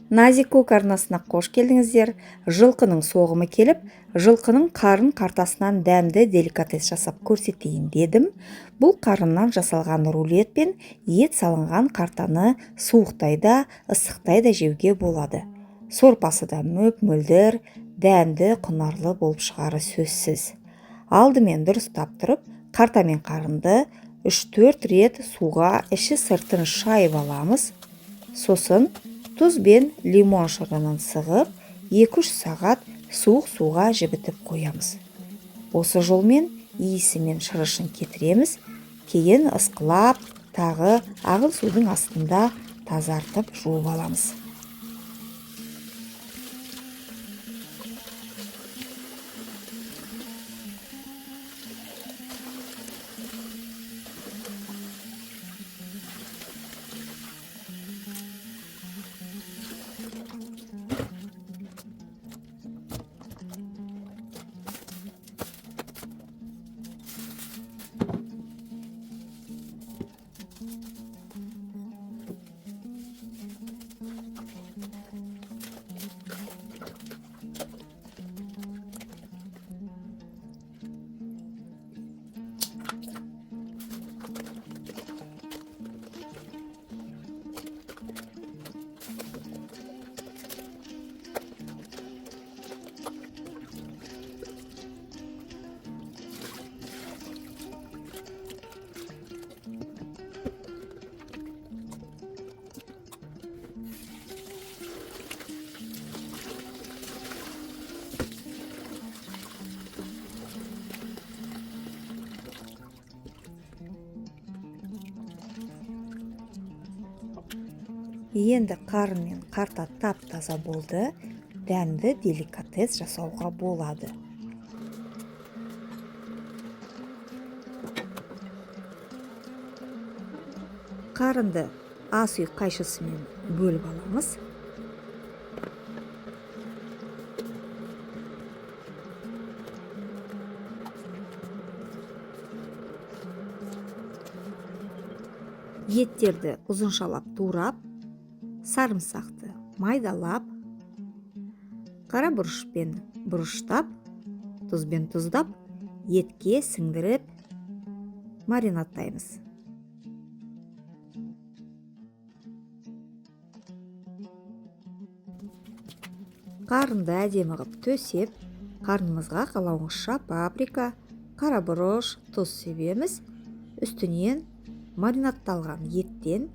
Назикок арнасына қош келдіңіздер. Жылқының соғымы келіп, жылқының қарын қартасынан дәмді деликатес жасап көрсетейін дедім. Бұл қарыннан жасалған рулет пен ет салынған қартаны суықтай да, ыстықтай да жеуге болады. Сорпасы да мөп-мөлдір, дәмді, құнарлы болып шығары сөзсіз. Алдымен дұрыстап тұрып, қарта мен қарынды 3-4 рет суға іші сыртын шайып аламыз. Сосын тұз бен лимон шырынын сығып, 2-3 сағат суық суға жібітіп қоямыз. Осы жолмен иісі мен шырышын кетіреміз, кейін ысқылап, тағы ағын судың астында тазартып жуып аламыз. Енді қарын мен қарта тап-таза болды, дәмді деликатес жасауға болады. Қарынды ас үй қайшысымен бөліп аламыз. Еттерді ұзыншалап турап, сарымсақты майдалап, қара бұрышпен бұрыштап, тұзбен тұздап, етке сіңдіріп маринадтаймыз. Қарынды әдемі қып төсеп, қарнымызға қалауыңызша паприка, қара бұрыш, тұз себеміз. Үстінен маринадталған еттен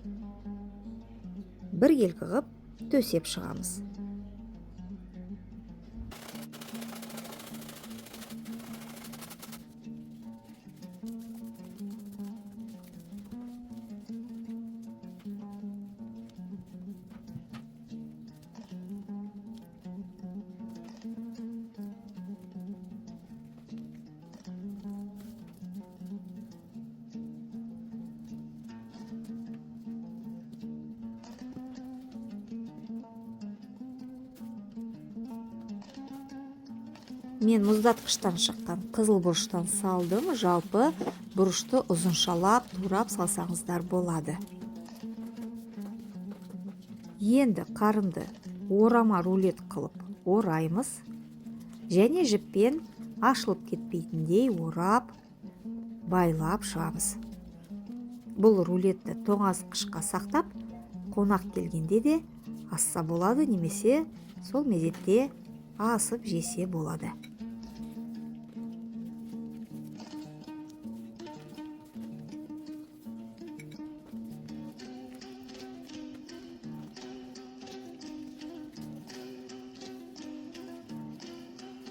біркелкі қып төсеп шығамыз. Мен мұздатқыштан шыққан қызыл бұрыштан салдым. Жалпы бұрышты ұзыншалап турап салсаңыздар болады. Енді қарынды орама рулет қылып ораймыз және жіппен ашылып кетпейтіндей орап, байлап шығамыз. Бұл рулетті тоңазытқышқа сақтап, қонақ келгенде де асса болады, немесе сол мезетте асып жесе болады.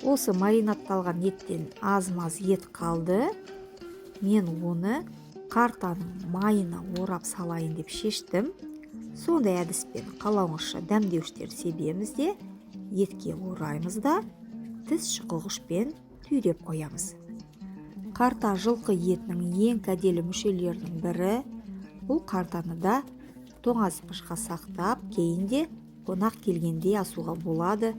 Осы маринадталған еттен аз-маз ет қалды. Мен оны қартаның майына орап салайын деп шештім. Сондай әдіспен қалауыңызша дәмдеуіштер себеміз де, етке ораймыз да, тіс шұқығышпен түйреп қоямыз. Қарта жылқы етінің ең кәделі мүшелерінің бірі. Бұл қартаны да тоңазытқышқа сақтап, кейін де қонақ келгенде асуға болады.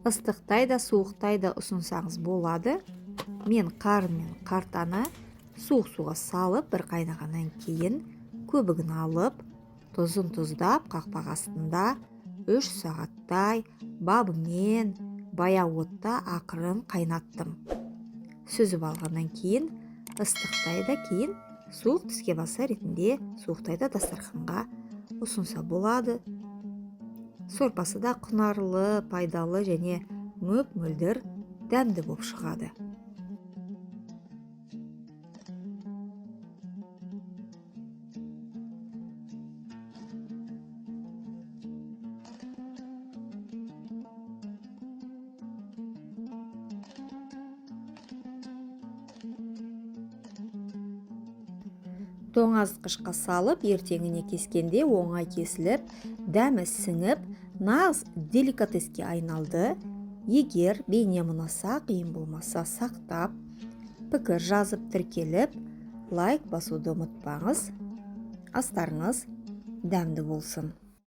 Ыстықтай да, суықтай да ұсынсаңыз болады. Мен қарын мен қартаны суық суға салып, бір қайнағаннан кейін көбігін алып, тұзын тұздап, қақпақ астында 3 сағаттай бабымен баяу отта ақырын қайнаттым. Сүзіп алғаннан кейін ыстықтай да, кейін суық тіске баса ретінде суықтай да дастарханға ұсынса болады. Сорпасы да құнарлы, пайдалы және мөп-мөлдір дәмді болып шығады. Тоңазытқышқа салып, ертеңіне кескенде оңай кесіліп, дәмі сіңіп, нағыз деликатеске айналды. Егер бейнем ұнаса, қиын болмаса сақтап, пікір жазып, тіркеліп, лайк басуды ұмытпаңыз. Астарыңыз дәмді болсын.